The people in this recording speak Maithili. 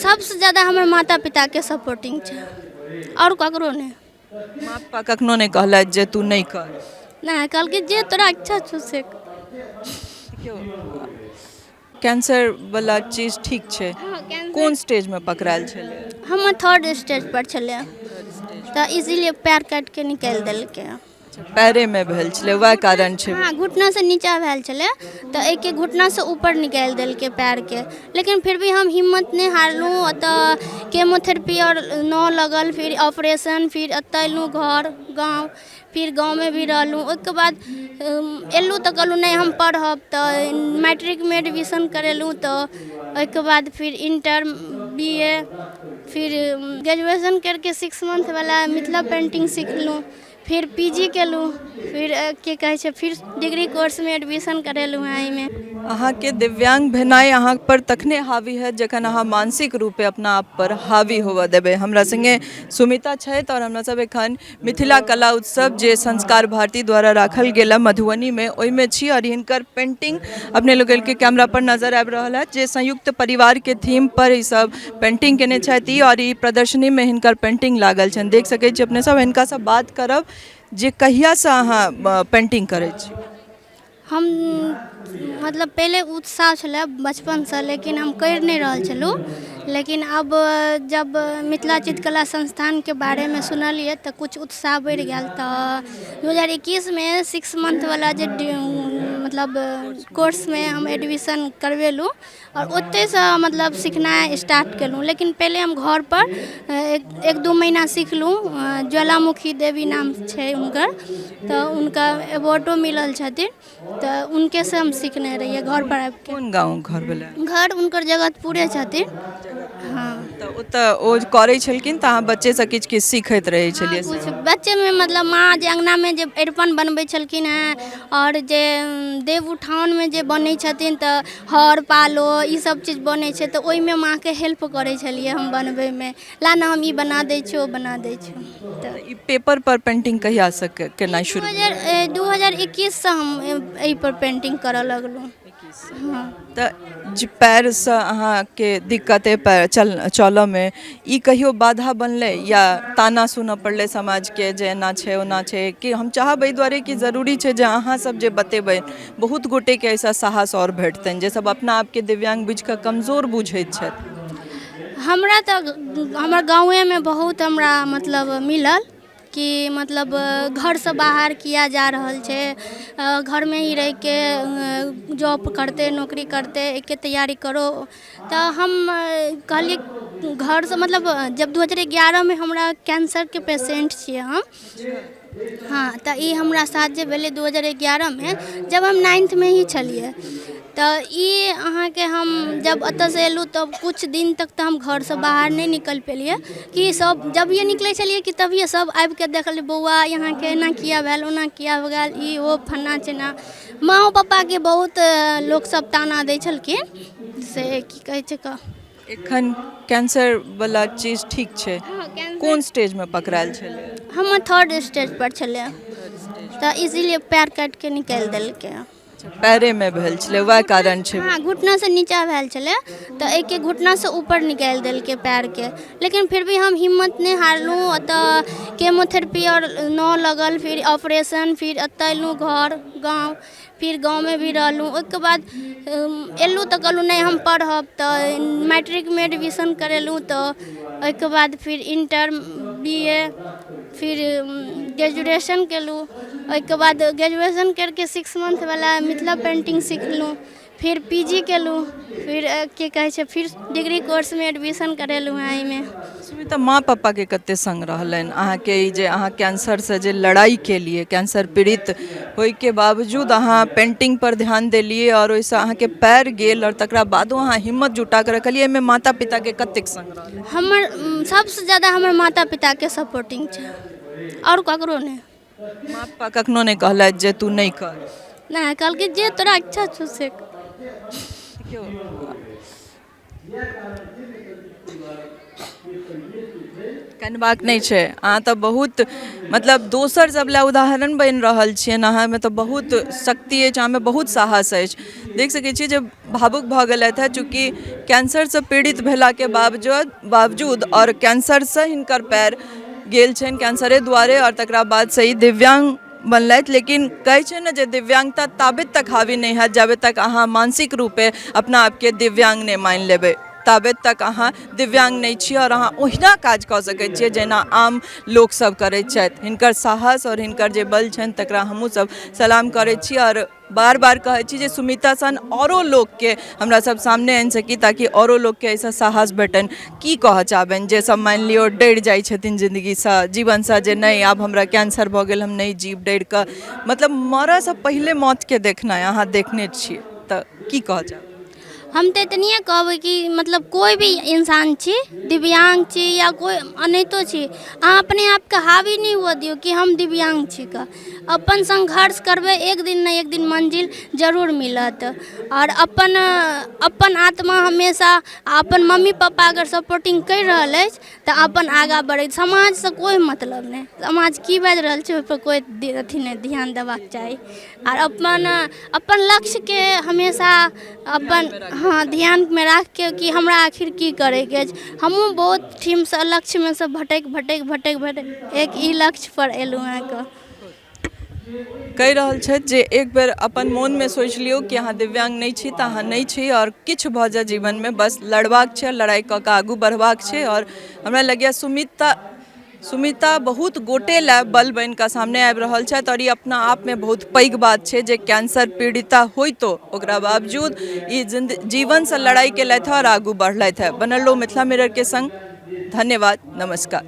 सबसँ ज्यादा हमर माता पिताके सपोर्टिंग छै, आओर ककरो नहि। माँ पप्पा कखनो नहि कहलथि जे तू नहि कर? नहि, कहलकै जे तोरा इच्छा छौ से कर। देखियौ, कैंसर वला चीज ठीक छै? कोन स्टेजमे पकड़ायल छलै? हमर थर्ड स्टेज पर छलै, तऽ इसीलिए पैर काटिके निकालि देलकै। पैरेमे भेल छलै, वएह कारण छै? हँ, घुटनासँ नीचा भेल छलै, तऽ एहिके घुटनासँ ऊपर निकालि देलकै पैरके। लेकिन फिर भी हम हिम्मत नहि हारलहुँ। ओतऽ केमोथेरेपी आओर न लगल, फिर ऑपरेशन, फिर एतऽ एलहुँ घर गाँव, फिर गाँवमे भी रहलहुँ। ओहिके बाद एलहुँ तऽ कहलहुँ नहि, हम पढ़ब। तऽ मैट्रिकमे एडमिशन करेलहुँ, तऽ ओहिके बाद फिर इंटर, बी ए, फिर ग्रेजुएशन करिके 6 मंथवला मिथिला पेन्टिंग सिखलहुँ, फिर पी जी केलहुँ, फिर की कहै छै, फिर डिग्री कोर्समे एडमिशन करेलहुँ हेँ एहिमे। अहाँके दिव्यांग भेनाइ अहाँ पर तखने हावी हैत जखन अहाँ मानसिक रूपे अपना आप पर हावी होबऽ देबै। हमरा सङ्गे सुमिता छथि आओर हमरा सब एखन मिथिला कला उत्सव जे संस्कार भारती द्वारा राखल गेल है मधुबनीमे, ओहिमे छी। आओर हिनकर पेंटिंग अपने लोकनिके कैमरा पर नजर आबि रहल है, जे संयुक्त परिवारके थीम पर ई सब पेंटिंग केने छथि ई, आओर ई प्रदर्शनीमे हिनकर पेंटिंग लागल छनि, देख सकै छी अपने सब। हिनकासँ बात करब जे कहियासँ अहाँ पेंटिंग करै छी? हम मतलब पहिले उत्साह छलै बचपनसँ, लेकिन हम करि नहि रहल छलहुँ। लेकिन अब जब मिथिला चित्रकला संस्थानके बारेमे सुनलियै तऽ किछु उत्साह बढ़ि गेल। तऽ 2021मे 6 मंथवला जे मतलब कोर्समे हम एडमिशन करबेलहुँ आओर ओतहिसँ मतलब सिखनाइ स्टार्ट केलहुँ। लेकिन पहिले हम घरपर एक दू महीना सिखलहुँ। ज्वालामुखी देवी नाम छै हुनकर, तऽ हुनका अवार्डो मिलल छथिन, तऽ हुनकेसँ हम सिखने रहियै घरपर आबिके। कोन गाँव घर भेलै? घर हुनकर जगतपुरे छथिन। हँ। तऽ ओतऽ ओ करै छलखिन तऽ अहाँ बच्चेसँ किछु किछु सीखैत रहै छलियै? किछु बच्चेमे, मतलब माँ जे अङ्गनामे जे अरिपन बनबै छलखिन हेँ आओर जे देव उठाओनमे जे बनै छथिन, तऽ हर पालो ई सब चीज बनै छै, तऽ ओहिमे माँके हेल्प करै छलियै हम बनबैमे। ला ने, हम ई बना दै छियौ, ओ बना दै छियौ। तऽ ई पेपर पर पेंटिंग कहियासँ केनाइ शुरू? 2021सँ हम एहिपर पेंटिंग करऽ लगलहुँ। हँ। तऽ जे पैरसँ अहाँके दिक्कत अइ पैर चलऽमे, ई कहियो बाधा बनलै या ताना सुनऽ पड़लै समाजके जे एना छै, ओना छै? कि हम चाहब एहि दुआरे कि जरूरी छै जे अहाँ सब जे बतेबै, बहुत गोटेके एहिसँ साहस आओर भेटतनि जे सब अपना आपके दिव्यांग बुझि कऽ कमजोर बुझैत छथि। हमरा तऽ हमर गाँवेमे बहुत हमरा मतलब मिलल कि मतलब घरसँ बाहर किया जा रहल छै, घरमे ही रहिके जॉब करतै, नौकरी करतै, एहिके तैयारी करो। तऽ हम कहलियै घरसँ मतलब जब 2011मे हमरा कैंसरके पेशेंट छियै हम। हँ, तऽ ई हमरा साथ जे भेलै 2011मे, जब हम नाइन्थमे ही छलियै। तऽ ई अहाँके हम जब एतऽसँ एलहुँ तब किछु दिन तक तऽ हम घरसँ बाहर नहि निकलि पेलियै, कि सब जभिये निकलै छलियै कि तभिये सब आबिके देखल, बौआ अहाँके एना किया भेल, ओना किया भऽ गेल, ई ओ फन्ना चिन्ना। माँओ पप्पाके बहुत लोकसब ताना दै छलखिन, से की कहै छै कऽ। एखन कैंसर वला चीज ठीक छै? कोन स्टेजमे पकड़ायल छलै? हमर थर्ड स्टेज पर छलै, तऽ इसीलिए पैर काटिके निकालि देलकै। पैरेमे भेल छलै, वएह कारण छै? हँ, घुटनासँ नीचा भेल छलै, तऽ एहिके घुटनासँ ऊपर निकालि देलकै पैरके। लेकिन फिर भी हम हिम्मत नहि हारलहुँ। ओतऽ केमोथेरेपी आओर न लगल, फिर ऑपरेशन, फिर एतऽ एलहुँ घर गाँव, फिर गाँवमे भी रहलहुँ। ओहिके बाद एलहुँ तऽ कहलहुँ नहि, हम पढ़ब। तऽ मैट्रिकमे एडमिशन करेलहुँ, तऽ ओहिके बाद फिर इंटर, बी ए, फिर ग्रेजुएशन केलहुँ। ओहिके बाद ग्रेजुएशन करिके 6 मंथवला मिथिला पेन्टिंग सिखलहुँ, फिर पी जी केलहुँ, फिर की कहै छै, फिर डिग्री कोर्समे एडमिशन करेलहुँ हेँ एहिमे। सुमिता, माँ पापाके कते सङ्ग रहलनि अहाँके ई जे अहाँ कैंसरसँ जे लड़ाइ केलियै, कैंसर पीड़ित होइके बावजूद अहाँ पेंटिंग पर ध्यान देलियै आओर ओहिसँ अहाँके पैर गेल आओर तकरा बादो अहाँ हिम्मत जुटा कऽ रखलियै, एहिमे माता पिताके कतेक सङ्ग रहलनि? हमर सबसँ ज्यादा हमर माता पिताके सपोर्टिंग छै, आओर ककरो नहि। माँ पप्पा कखनो नहि कहलथि जे तू नहि कर? नहि, कहलकै जे तोरा इच्छा छौ से कर। देखियौ, कनबाक नहि छै। अहाँ तऽ बहुत मतलब दोसर सब लए उदाहरण बनि रहल छियनि। अहाँमे तऽ बहुत शक्ति अछि, अहाँमे बहुत साहस अछि। देख सकै छियै जे भावुक भऽ गेलथि हेँ, चूँकि कैंसरसँ पीड़ित भेलाके बावजूद आओर कैंसरसँ हिनकर पैर गेल छनि कैंसरे दुआरे, आओर तकरा बादसँ ई दिव्याङ्ग बनलथि। लेकिन कहै छै ने जे दिव्याङ्गता ताबे तक हावी नहि हैत जाबे तक अहाँ मानसिक रूपे अपना आपके दिव्याङ्ग नहि मानि लेबै, ताबे तक अहाँ दिव्याङ्ग नहि छी आओर अहाँ ओहिना काज कऽ सकै छियै जेना आम लोकसभ करै छथि। हिनकर साहस आओर हिनकर जे बल छनि तकरा हमहूँसभ सलाम करै छी आओर बार बार कहै छी जे सुमिता सन औरो लोकके हमरा सब सामने आनि सकी ताकि औरो लोकके एहिसँ साहस भेटनि। की कहऽ चाहबनि जे सब मानि लियौ डरि जाइ छथिन जिन्दगीसँ, जीवनसँ, जे नहि आब हमरा कैंसर भऽ गेल, हम नहि जीब, डरि कऽ मतलब मरऽसँ पहिले मौतके देखनाइ अहाँ देखने छियै, तऽ की कहऽ चाहबै? हम तऽ एतनिए कहबै कि मतलब कोइ भी इंसान छी, दिव्याङ्ग छी या कोइ अनहितो छी, अहाँ अपने आपके हावी नहि हुअ दियौ कि हम दिव्याङ्ग छी कऽ। अपन संघर्ष करबै, एक दिन ने एक दिन मंजिल जरूर मिलत। आओर अपन आत्मा हमेशा अपन मम्मी पापा अगर सपोर्टिंग करि रहल अछि तऽ अपन आगाँ बढ़ैत, समाजसँ कोइ मतलब नहि, समाज की बाजि रहल छै ओहिपर कोइ अथी नहि ध्यान देबाक चाही। आर अपन लक्ष्यके हमेशा अपन हँ ध्यानमे राखिके कि हमरा आखिर की करैके अछि। हमहूँ बहुत ठीमसँ लक्ष्यमे सँ भटकि भटकि भटकि भटकि एक ई लक्ष्यपर एलहुँ हँ कऽ। कहि रहल छथि जे एक बेर अपन मोनमे सोचि लियौ कि अहाँ दिव्याङ्ग नहि छी तऽ अहाँ नहि छी, आओर किछु भऽ जाय जीवनमे बस लड़बाक छै, लड़ाइ कऽ कऽ आगू बढ़बाक छै। आओर हमरा लगैए सुमिता बहुत गोटे लए बल बनि कऽ सामने आबि रहल छथि आओर ई अपना आपमे बहुत पैघ बात छै जे कैंसर पीड़िता होइतो ओकरा बावजूद ई जीवनसँ लड़ाइ केलथि आओर आगू बढ़लथि हँ। बनल रहू मिथिला मिररके संग। धन्यवाद, नमस्कार।